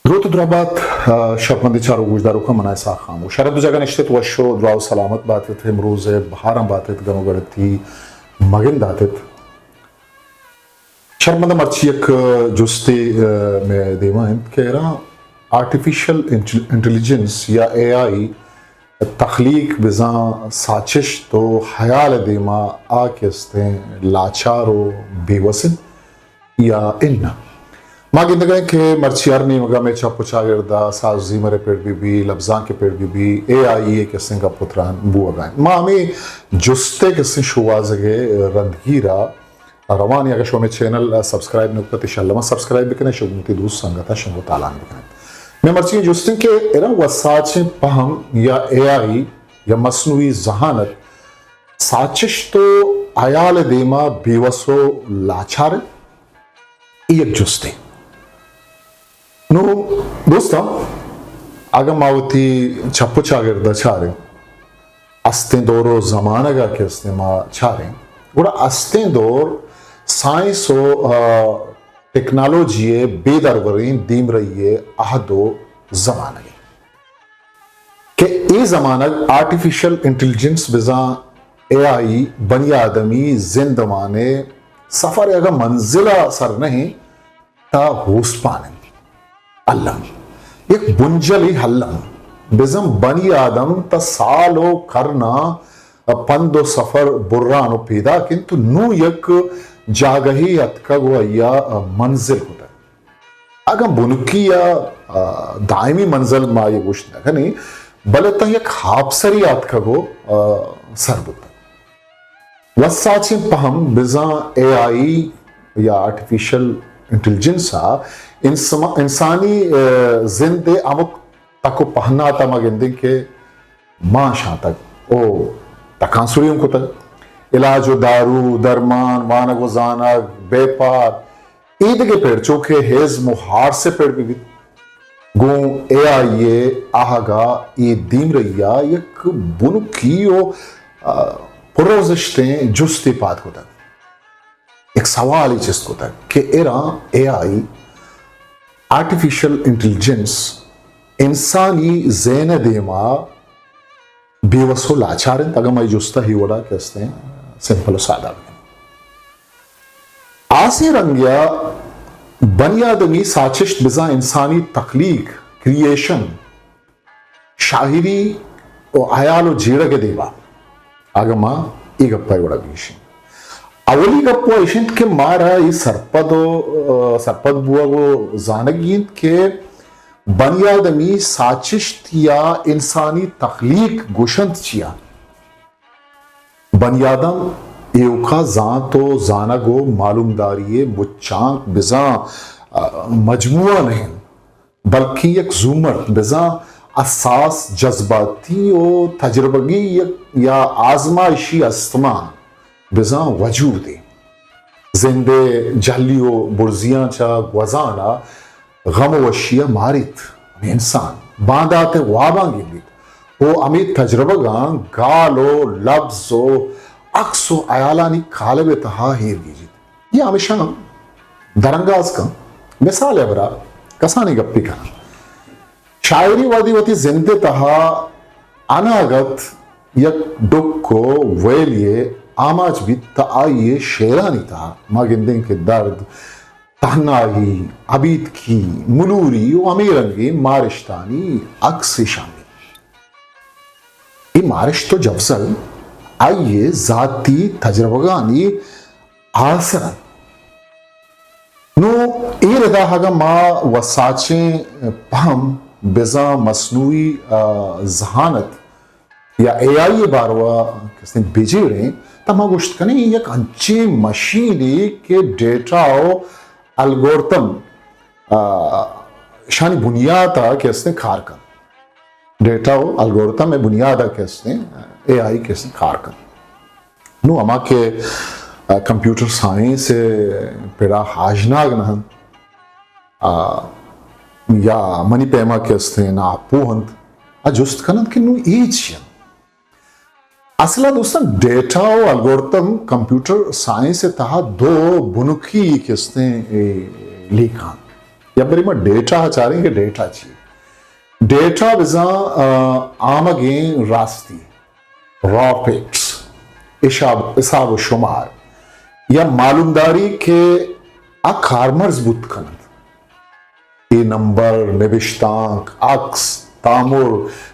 دروت ءُ دراہ بات، آ، شرپمندیں چاروک گوشداروکاں، من اسحاق خاموش۔ شر ءَ دو جاگہ نشت ات، وش ءُ دراہ ءُ سلامت بات ات، امروز ءِ بہاراں بات ات، گم ءُ گڑتی مگند دات ات۔ شرپمنداں، مرچی یک جستے، آ، مئے دیما انت کہ ایران آرٹیفیشل انٹیل-، انٹیلیجنس یا اے آئی تخلیق بزاں ساچشت ءُ حیال ءِ دیما آ کہ استیں لاچار ءُ بے وس انت یا اناں۔ ما گندگ ءَ ایں کہ مرچی ہر نیمگ ءَ مئے چپ ءُ چاگرد ءَ ساز ءُ زیمر ءِ پڑ بہ بی، لبزانک ءِ پڑ بہ بی، اے آئی ءِ کہ استیں گپ ءُ تران بوہگ ءَ انت۔ ما ہمے جست ءِ کہ استیں شوہازگ ءِ رندگیر ءَ روان ایں۔ اگاں شما مئے چینل ءَ سبسکرائب نہ کتگ، تہ شہ الم ءَ سبسکرائب بکنیت، شہ گوں وتی دوست سنگتاں شنگ ءُ تالان بکنیت۔ مئے مرچی جست انت کہ ایران ءَ ساچیں پہم یا اے آئی یا مصنوعی ذہانت ساچشت ءُ حیال ءِ دیما بے وس ءُ لاچار انت؟ اے یک جستے۔ نوں دوستاں، اگاں ما وتی چپ ءُ چاگرد ءَ چاریں، استیں دور ءُ زمانگ ءَ کہ استیں ما چاریں، گڑا استیں دور سائنس ءُ، آ، ٹیکنالوجی ءِ بے دروریں دیمرئی ءِ عہد ءُ زمانگ انت کہ اے زمانگ آرٹیفیشل انٹیلیجنس بزاں اے آئی بنی آدمی زندمان ءِ سفر ءِ اگاں منزل ءَ سر نہ انت، تہ ہوسپان انت، الم، یک بنجلے الم۔ بزاں بنی آدم تہ سال ءُ کرناں پند ءُ سفر بران ءُ پیداک انت، نوں یک جاگہے اتکگ ءُ آئی ءَ منزل کتگ۔ اگاں بنکی یا، آ، دائمی منزل ما اے گوشت نہ کنیں، بلے تاں یک ہاپسرے اتکگ ءُ، آ، سر بوتگ۔ وساچیں پہم بزاں اے آئی یا آرٹیفیشل انٹیلیجنس ءَ انسما-، انسانی، آ، زند ءِ ہمک تک ءُ پہنات ءَ ما گندیں کہ مان شانتگ ءُ تکانسری ہم کتگ۔ علاج ءُ دارو، درمان، وانگ ءُ زانگ، بیپار، ایدگہ پڑ چو کہ ازم ءُ ہارس ءِ پڑ بہ بیت، گوں اے آئی ءِ آہگ ءَ اے دیمرئی ءَ یک بنکی ءُ، آ، پرارزشتیں جستے پاد کتگ۔ یک سوالے چست کتگ کہ ایران اے آئی، آرٹیفیشل انٹیلیجنس، انسانی ذہن ءِ دیما بے وس ءُ لاچار انت؟ اگاں ما اے جست ءَ اے وڑا کہ استیں سمپل ءُ سادہ بکنیں۔ آسے رنگ ءَ بنی آدمی ساچشت بزاں انسانی تخلیق، کریئیشن، شاعری ءُ ہیال ءُ جیڑگ ءِ دیما اگاں ما اے گپ ءَ اے وڑا بگشیں، اولی گپ ءَ ایش انت کہ مارا اے سرپد ءُ، آ، سرپد بوہگ ءُ زانگی انت کہ بنی آدمی ساچشت یا انسانی تخلیق گوشنت چیا؟ بنی آدم ایوکا زانت ءُ زانگ ءُ معلومداری ءِ مچانک بزاں، آ، مجموعہ نہ انت، بلکیں یک زومرد بزاں حساس، جذباتی ءُ تجربگی یک یا آزمائشی استمان بزاں وجودے۔ زند ءِ جھلی ءُ برزیاں چہ گوزان ءَ غم ءُ وشی ءَ ماریت۔ ہمے انسان باندات ءِ واباں گندیت ءُ ہمے تجربگاں گال ءُ لبز ءُ عکس ءُ ہیالانی کالب ءِ تہا ایر گیجیت۔ یا ہمیشاں درانگاز کن۔ مثال ءِ ہبرا کسانیں گپے کناں۔ شاعری وہدے وتی زند ءِ تہا اناگت یک ڈکھ ءُ ویلے ءِ آماچ بیت، تہ آئی ءِ شعرانی تہا ما گندیں کہ درد، تہنائی، ابیتکی، ملوری ءُ ہمے رنگیں مارشتانی عکسے شامل۔ اے مارشت ءُ جوزگ آئی ءِ ذاتی تجربگانی آسر انت۔ نوں اے ردا اگاں ما وساچیں پہم بزاں مصنوعی، آ، ذہانت یا اے آئی ءِ باروا کسیں بجیڑیں، تہ ما گوشت کنیں یک انچیں مشینے کہ ڈیٹا ءُ الگورتم، آ، شانی بنیاد ءَ کہ استیں کار کنت۔ ڈیٹا ءُ الگورتم ءِ بنیاد ءَ کہ استیں اے آئی کہ استیں کار کنت۔ نوں ہما کہ، آ، کمپیوٹر سائنس ءِ پڑا آژناگ نہ انت، آ، یا منی پیما کہ استیں ناپوہ انت، آ جست کن انت کہ نوں اے چی انت؟ اصل ءَ دوستاں، ڈیٹا ءُ الگورتم کمپیوٹر سائنس ءِ تہا دو بنکی کہ استیں، اے، لیکہ انت۔ یا بری ما ڈیٹا چاریں کہ ڈیٹا چی؟ ڈیٹا بزاں، آ، آمگیں راستی، را فیکٹس، حساب، حساب و شمار یا معلومداری کہ آ کارمرز بوت کننت۔ اے نمبر، نبشتانک، عکس، تامر،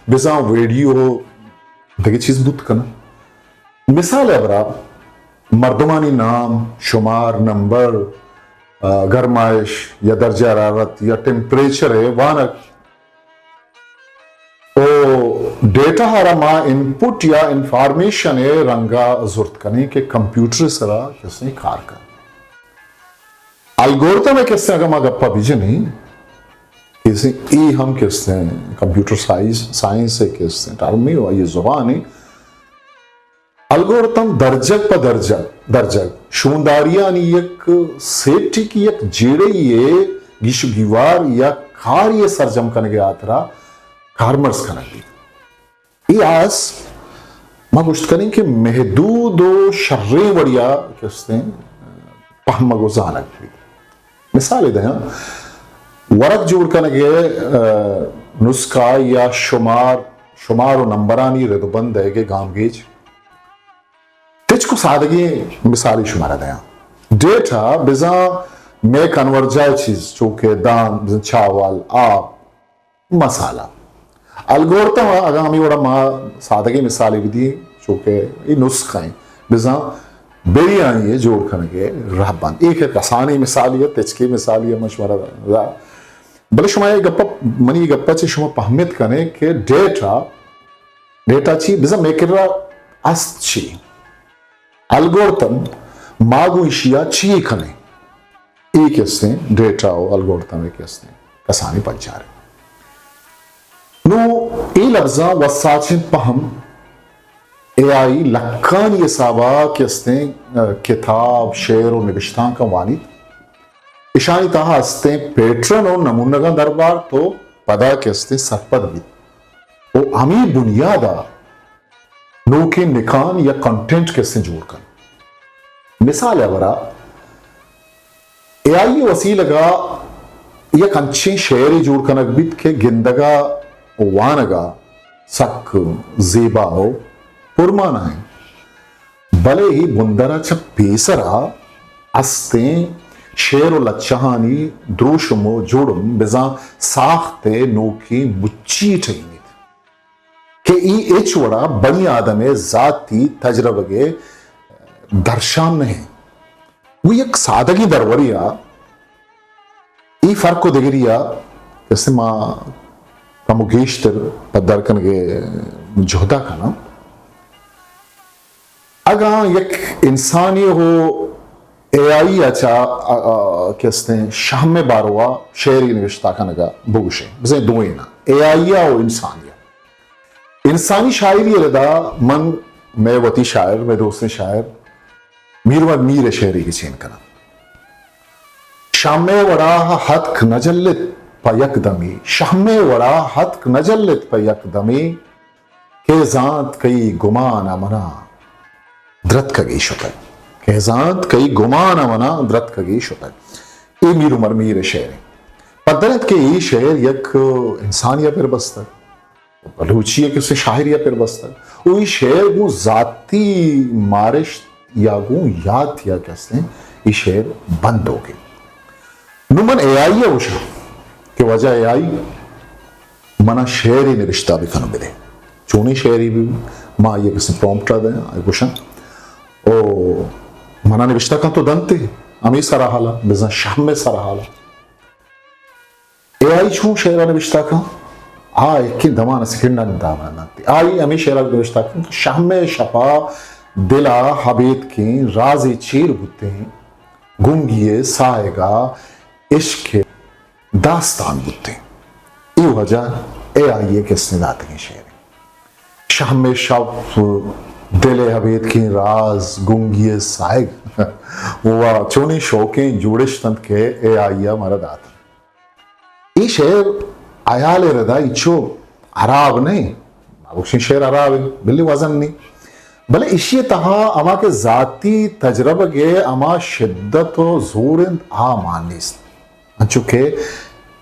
بزاں ویڈیو، دگہ چیز بوت کننت۔ مثال ء برا مردمانی نام، شمار، نمبر، آ، گرمائش یا درجہ حرارت یا ٹمپریچر ء وانگ۔ او ڈیٹا ء را ما انپٹ یا انفارمیشن ء رنگا زرت کنیں کہ کمپیوٹر ء سرا کسے کار کن۔ الگورتھم ء کسے اگاں ما گپا بجنیں، کسے ای ہم کسے کمپیوٹر سائنس، سائنس ء کسے ٹرمی و آئی زبان ء۔ الگورتھم درجگ پہ درجگ، درجگ شونداریانی یک سیٹی کی یک جیڑہ یے گیش و گیوار یا کاری سرجم کنگے آترا کارمرز کنگ بیت۔ اے آس ما گوشت کنیں کہ محدود و شریں وڑیا کستیں پہمگ و زانگ بیت۔ مثال دیاں، ورگ جوڑ کنگے، آ، نسخہ یا شمار، شمار و نمبرانی رد و بند دئیگے گامگیج۔ تچک و سادگیں مثالی شمارا دیاں۔ ڈیٹا بزاں مئے کنورجاہ چیز، چوکہ دان، بزاں چاول، آپ، مسالہ۔ الگورتھم اگاں ہمے وڑا ما سادگیں مثالے بدی، چوکہ اے نسخہ ہیں، بزاں بریانی جوڑ کنگے رہ بند۔ اے کہ کسانی مثالی ہے، تچکی مثالی ہے، من شمارا دا۔ بلے شما اے گپا، منی اے گپا چہ شما پہمت کنے کہ ڈیٹا ڈیٹا چی؟ بزاں مئے کرا است چی؟ الگورتھم ما گوں ایشیا چی کنیں؟ اے کستیں ڈیٹا و الگورتھم ء کستیں کسانی پجار۔ نو اے لبزاں وساچیں پہم اے آئی لکھانی حسابا کستیں، آ، کتاب، شعر و نبشتانکاں وانیت۔ اشانی تہا استیں پیٹرن و نمونگاں دربار تو پدا کستیں سرپد بیت۔ و ہمے بنیادا نوکیں نکان یا کنٹینٹ کسے جوڑ کن۔ مثال ء برا اے آئی وسیلگا یک انچیں شعرے جوڑ کنگ بیت کہ گندگا و وانگا سک زیبا و پرمانا ہیں، بلے اے بندرا چہ پیسرا استیں شعر و لچہانی دروشم و جوڑم بزاں ساخت ء نوکیں مچی ٹہینیت۔ کہ ای ہچ وڑا بنی آدم ء ذاتی تجربگ ء درشان نہ انت۔ گوں یک سادگیں درورے ء ای فرق و دگری ء کسے ما کم و گیشتر پدر کنگ ء جہدا کناں۔ اگاں یک انسانے ہو اے آئی ء چا، آ، آ، کہ استیں شہم ء باروا شعری نوشتہ کنگا بگوشیں، بزیں دوئیناں، اے آئی ء و انسانی ء۔ انسانی شاعری ء ردا من مئے وتی شاعر، مئے دوستیں شاعر میر محمد میر ء شعری گچین کناں۔ شہم ء وڑا ہتک نہ جلت پہ یک دمی، شہم ء وڑا ہتک نہ جلت پہ یک دمی، کہ زانت کئی گمان ء منا درتکگی شتگ۔ کہ زانت کئی گمان ء منا درتکگی شتگ۔ اے میر عمر میر ء شعر انت۔ پدر انت کہ اے شعر یک انسانی ء پر بستگ، بلوچی ء کسے شاعری ء پر بستگ۔ و اے شعر گوں ذاتی مارشت یا گوں یات یا کسے اے شعر بندوک انت۔ نوں من اے آئی ء گوشاں کہ واجہ اے آئی، منا شعرے نبشتہ بکن و بدے۔ چونیں شعرے بہ بیت، ما آئی ء کسے پرومپٹ ء دیاں، آئی گوشاں، او منا نبشتہ کن تو دنتے، ہمے سرحال ء، بزاں شہم ء سرحال ء۔ اے آئی چون شعر ء نبشتہ کن؟ آ یکیں دمان ء سیکنڈانی دامن ء دنتے۔ آئی ہمے شعر ء نبشتہ کن کہ شہم ء شپ ء دل ء ابیتکیں رازے چیر بوتیں۔ گنگی ء ساہگ ء عشق ء داستان بوتیں۔ اے واجہ اے آئی ء کسے داتگیں شعر انت۔ شہم ء شپ، دل ء ابیتکیں راز، گنگی ء ساہگ و چونیں شوکیں جوڑشت انت کہ اے آئی ء مارا دات انت۔ اے شعر ہیال ء ردا انچو ہراب نہ انت، ما گوشیں شعر ہراب انت، بلے وزن نی، بلے ایشی ء تہا ہما کہ ذاتی تجربگ ء ہما شدت و زور انت، آ مان نیست۔ انچو کہ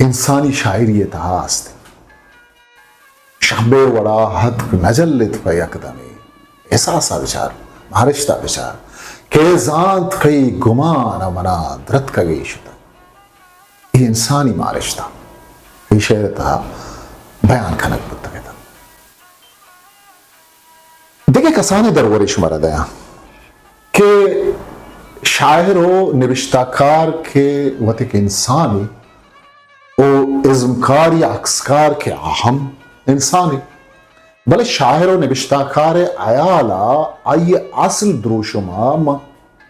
انسانی شاعری ءِ تہا است انت۔ شمبے وڑا ہتک نہ جلت پہ یک دمے، احساس ءَ بچار، مارشت ءَ بچار، کہ زانت کئی گمان ءَ منا درتکگے شتگ۔ اے انسانی مارشت ءَ اے شعر ءِ تہا بیان کنگ بوتگ اتنت۔ دگہ کسانیں درورے شمارا دیاں کہ شاعر و نبشتہ کار کہ وت یک انسانے و ازمکار یا عکسکار کہ آ ہم انسانے، بلے شاعر و نبشتہ کار ءِ ہیال ءَ آئی ءِ اصل دروشم ءَ ما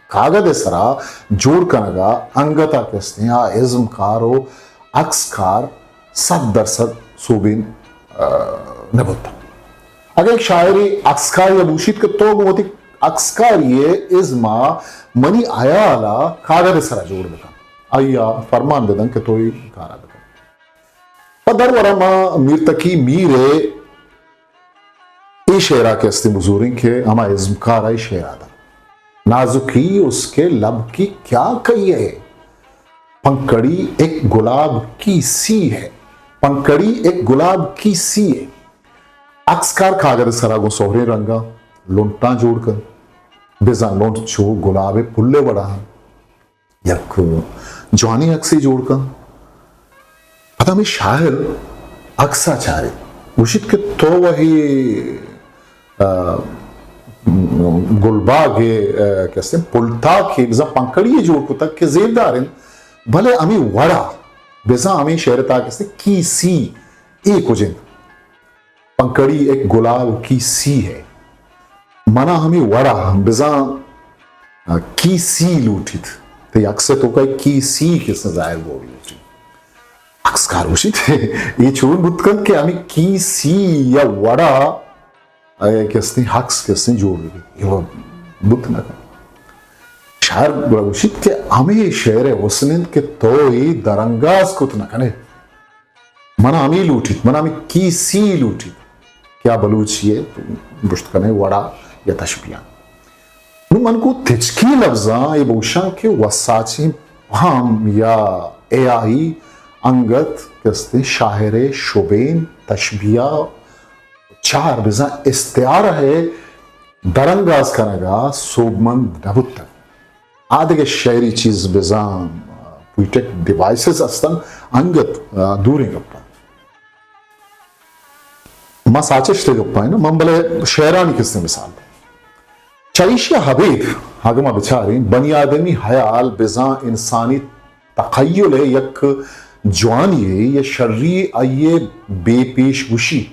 کاگد ءِ سرا جوڑ کنگ ءَ انگت ءَ کہ استیں آ ازمکار و عکسکار صد درصد سوبین، آ، نہ بوتگ۔ اگاں یک شاعرے عکسکارے ءَ بوشیت کہ تو گوں وتی عکسکاری ءِ ازم ءَ منی ہیال ءَ کاگد ءِ سرا جوڑ بکن، آئی ءَ فرمان بدن کہ تو اے کار ءَ بکن۔ پہ درور ءَ ما میر تقی میر ءِ اے شعر ءَ کہ استیں بزوریں کہ ہما ازمکار ءَ اے شعر ءَ داں، نازکی اس کے لب کی کیا کئی ہے، پنکھڑی ایک گلاب کی سی ہے، پنکھڑی ایک گلاب کی سی ہے۔ عکسکار کاگد ءِ سرا گوں سہریں رنگاں لنٹاں جوڑ کنت، بزاں لنٹ چو گلاب ءِ پل ءِ وڑا انت۔ یک جوانیں عکسے جوڑ کن۔ پدا ہمے شاعر عکس ءَ چارت، گوشیت کہ تو وہی، آ، گلباگ ءِ، آ، کہ استیں پلتاک ءِ بزاں پنکھڑی ءَ جوڑ کتگ کہ زیبدار انت، بلے ہمے وڑا بزاں ہمے شعر ءِ تہا کہ استیں کی سی اے کج انت۔ پنکھڑی ایک گلاب کی سی ہے۔ منا ہمے وڑا بزاں، آ، کی سی لوٹیت۔ تئی عکس ءِ توکا کی سی کہ استیں ظاہر بوگ لوٹیت۔ عکسکار گوشیت، اے چون بوت کنت کہ ہمے کی سی یا وڑا، اے کہ استیں عکس کہ استیں جوڑ بہ بیت۔ اے وڑ بوت نہ کنت۔ شاعر گڑا گوشیت کہ ہمے شعر ءِ حسن انت کہ تو اے درانگاز کت نہ کن ئے۔ منا ہمے لوٹیت، منا ہمے کی سی لوٹیت کہ آ بلوچی ءِ گوشت کنئے وڑا یا تشبیہاں۔ نوں من گوں تچکی لبزاں اے بگوشاں کہ وساچیں پہم یا اے آئی انگت کہ استیں شاعر ءِ شبین تشبیہ چار بزاں استعارہ ءِ درانگاز کنگ ءَ سوبمند نہ بوتگ۔ آ دگہ شعری چیز بزاں پوئٹک ڈیوائسز است انت، انگت، آ، دوریں گپ انت۔ ما ساچشت ءِ گپ ءَ اناں، من بلے شعرانی کسے مثال دیں۔ چہ ایشی ءَ ابید اگاں ما بچاریں، بنی آدمی حیال بزاں انسانی تخیل ءِ یک جوانی یے یا شری، آئی ءِ بے پیش گوشی،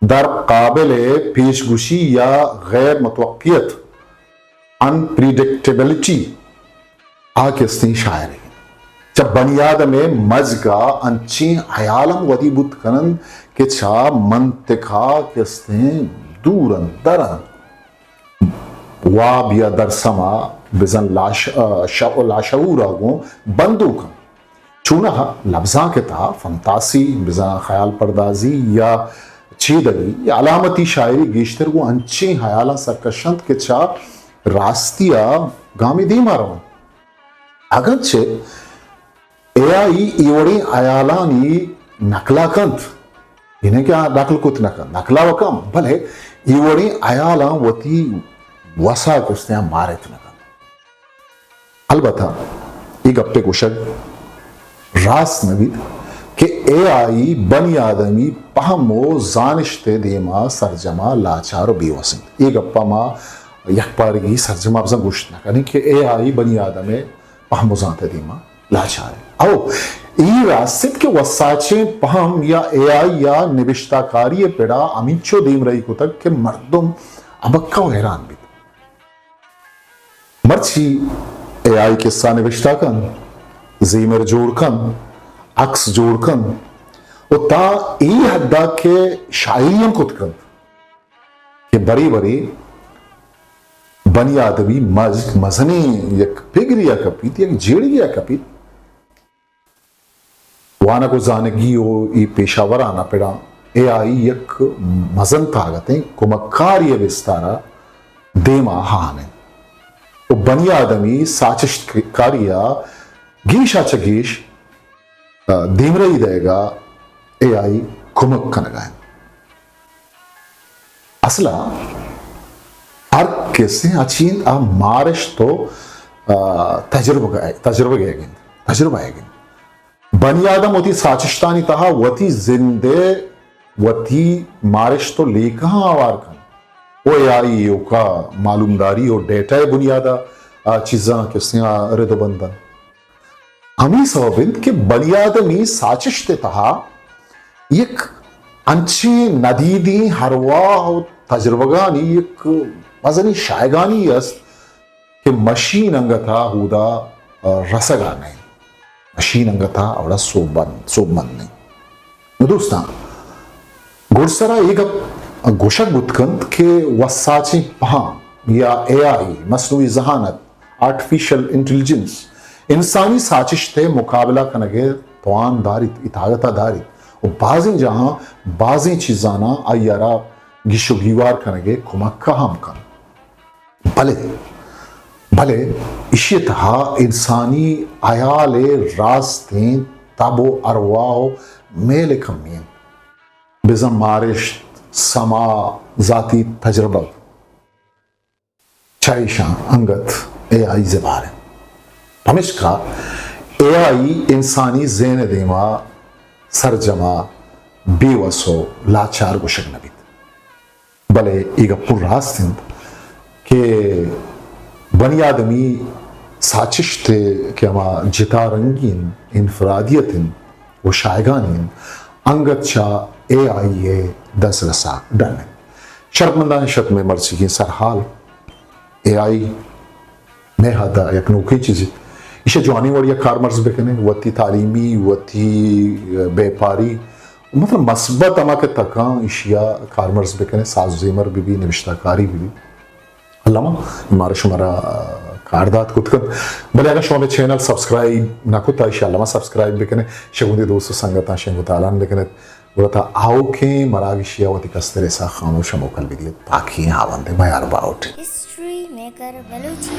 در قابل پیش گوشی یا غیر متوقعیت، انپریڈکٹیبلٹی، آ کہ استیں شاعرے۔ چہ بنی آدم ءِ مزگ ءَ انچیں حیال ہم ودی بوت کن انت کہ چہ منطق ءَ کہ استیں دور انت، در انت۔ واب یا درسم ءَ بزاں لاش-، آ، ش-، لاشعور ءَ گوں بندوک انت۔ چوناہا لبزانک ءِ تہا فنتاسی، بزاں خیال پردازی یا چیدگی یا علامتی شاعری گیشتر گوں انچیں حیالاں سرکش انت کہ چہ راستی ءَ گامے دیم ءَ رونت۔ اگرچہ اے آئی اے وڑیں حیالانی نقل ءَ کنت، یعنی کہ آ نقل کت نہ کنت، نقل ءَ و کم، بلے اے وڑیں حیالاں وتی وس ءَ کہ استیں مارت نہ کنت۔ البتہ اے گپ ءِ گوشگ راست نہ بیت کہ اے آئی بنی آدمی پہم و زانشت ءِ دیما سرجما لاچار و بے وس انت۔ اے گپ ءَ ما یکپارگی سرجما بزاں گوشت نہ کنیں کہ اے آئی بنی آدم ءِ پہم و زانت ءِ دیما لاچار انت۔ او اے راست انت کہ وساچیں پہم یا اے آئی یا نبشتہ کاری ءِ پڑا ہمینچو دیمرئی کتگ کہ مردم ابکہ و حیران بیت۔ مرچی اے آئی کسہ نبشتہ کن، زیمر جوڑ کن، عکس جوڑ کن و تا اے حدا کہ شاعری ہم کت کنت کہ برے برے بنی آدمی مزگ مزنیں یک پگرے ءَ کپیت، یک جیڑگے ءَ کپیت۔ وانگ و زانگی و اے پیشہ وران ءَ پڑا اے آئی یک مزن تاگتیں کمکاری ءِ بستار ءَ دیم ءَ ہان انت و بنی آدمی ساچشت کاری ءَ گیش ءَ چہ گیش آ، دیمرئی دئیگ ءَ اے آئی کمک کنگ ءَ انت۔ اصل ءَ فرق کسے ءَ چی انت؟ آ مارشت ءُ، آ، تجربہ، تجربہ ئیگ انت، تجربہ ئیگ انت۔ بنی آدم وتی ساچشتانی تہا وتی زند ءِ، وتی مارشت ءُ لیکہاں آوار کنت ءُ اے آئی ایوکا معلومداری ءُ ڈیٹا ءِ بنیاد ءَ آ چیزاں کسے ءَ رد ءُ بند انت۔ ہمے سوب انت کہ بنی آدمی ساچشت ءِ تہا یک انچیں ندیدیں ارواہ ءُ تجربگانی یک مزنیں شاہگانی است کہ مشین انگت ءَ اودا، آ، رسگ ءَ نہ انت۔ مشین انگت ءَ اوڑا سوبمند، سوبمند نہ انت۔ نو دوستاں، گڈسرا اے گپ گوشگ بوت کنت کہ وساچیں پہم یا اے آئی، مصنوعی ذہانت، آرٹیفیشل انٹیلیجنس، انسانی ساچشت ءِ مقابلہ کنگ ءِ توان داریت، اے طاقت ءَ داریت ءُ بازیں جاہاں بازیں چیزاناں آئی ءَ را گیش ءُ گیوار کنگ ءِ کمک ءَ ہم کنت۔ بلے، بلے ایشی ءِ تہا انسانی ہیال ءِ راستیں تب ءُ ارواہ ءُ میل کمی انت۔ بزاں مارشت، سما، ذاتی تجربگ، چہ ایشاں انگت اے آئی زبہر انت۔ پمیشکا اے آئی انسانی ذہن ءِ دیما سرجما بے وس ءُ لاچار گوشگ نہ بیت۔ بلے اے گپ ہم راست انت کہ بنی آدمی ساچشت ءِ کہ ہما جتا رنگی انت، انفرادیت انت ءُ شاہگانی انت، انگت چہ اے آئی ءِ دزرس ءَ ڈن انت۔ شرپمنداں، شت مئے مرچیگیں سرحال اے آئی مئے حد ءَ یک نوکیں چیزے۔ ایشی ءَ جوانیں وڑے ءَ کارمرز بکنیں، وتی تعلیمی، وتی بیپاری، مطلب مثبت ہما کہ تکاں ایشی ءَ کارمرز بکنیں، ساز ءُ زیمر بہ بی، نبشتہ کاری بہ بی۔ الما مارا شمارا کاردات کت کنت۔ بلے اگاں شما مئے چینل سبسکرائب نہ کتا، ایشی ءَ الما سبسکرائب بکنیں، شگوندی دوست ءُ سنگتاں شنگ ءُ تالان بکنت۔ گڑا تا آؤکیں مراگشی ءَ وتی کستریں ساہ خاموش ءُ موکل بدیت۔ پاکیں ہاوند ءِ میار باہوٹ۔ History maker Balochi.